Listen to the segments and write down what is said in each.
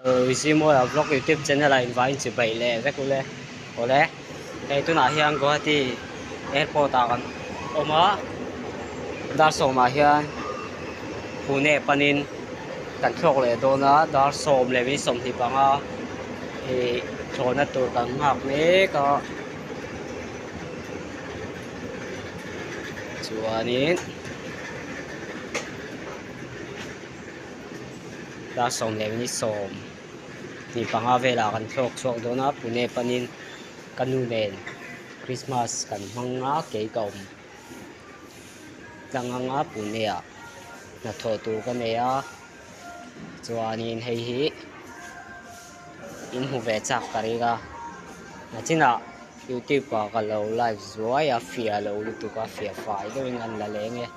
Zimawia vlog youtube channel ah invai in chibai leh vek ule awle hei tunah hian Guwahati airport ah kan awm a dar sawmah hian Pune panin kan thlawk leh dawn a dar sawm leh min 25 ih thlawhna tur kan nghak mek a chuanin. Dar sawm leh ni 15 velah kan thlawk chhuak dawn a Pune panin ka nu nen Christmas kan hmang a kei ka awm tlang ang a Pune ah hnathawh tur ka nei a chuanin hei hi in hmu ve chak ka ring a nachinah youtube ah ka lo live zuai a fiah lo lutuk a fiah fai deuhin an la leng e.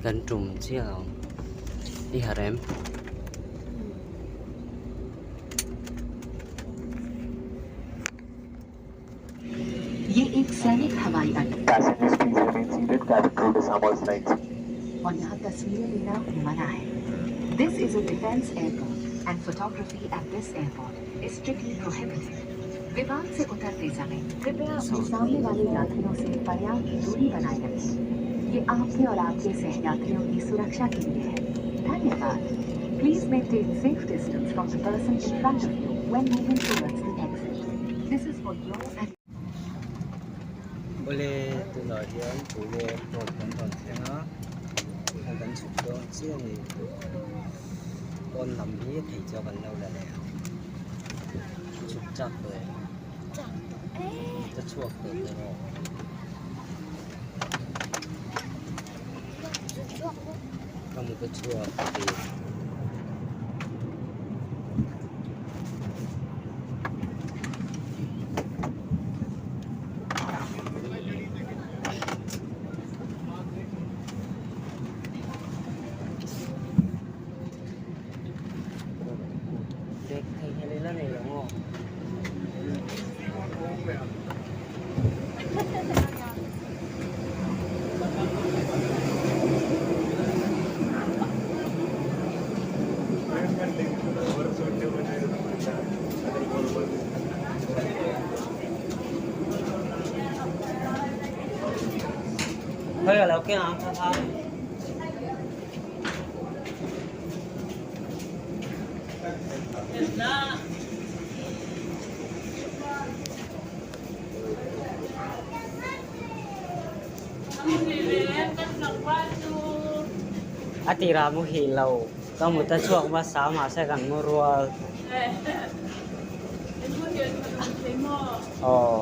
Kan tum chiah ang i harh em? ये एक सैनिक हवाई अड्डा Passengers please remain seated, cabin crew disarm all flights. और यहाँ तस्वीरें लेना मना है। This is a defence airport and photography at this airport is strictly prohibited. विमान से उतरते समय कृपया अपने सामने वाले यात्रियों से पर्याप्त दूरी बनाए रखें। ये आपके और आपके सहयात्रियों की सुरक्षा के लिए है। धन्यवाद। Please maintain safe distance from the person in front of you when moving towards the exit. This is for your and Awle tunah hian Pune airport kan rawn thleng a a kan chhuk dawn chiah a ni pawn lam hi thei chu kan lo la leh ang chhuk chak tawh em ka chhuak tawh tawh rawh. Ka mut a chhuak tih. Bag theihnghilh ila nei lo maw? Khawi ka lo keng ang kha kha. A tirah muhil lo ka mut a chhuak hmasa mahse kan mu rual. Aw.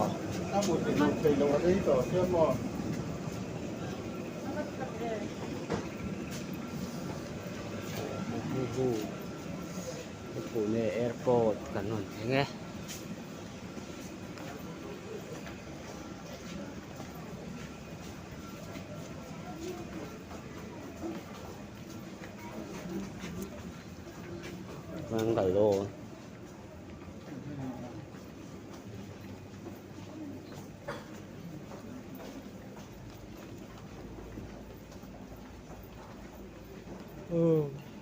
Pune airport kan rawn thleng e. Bangalore. Oh.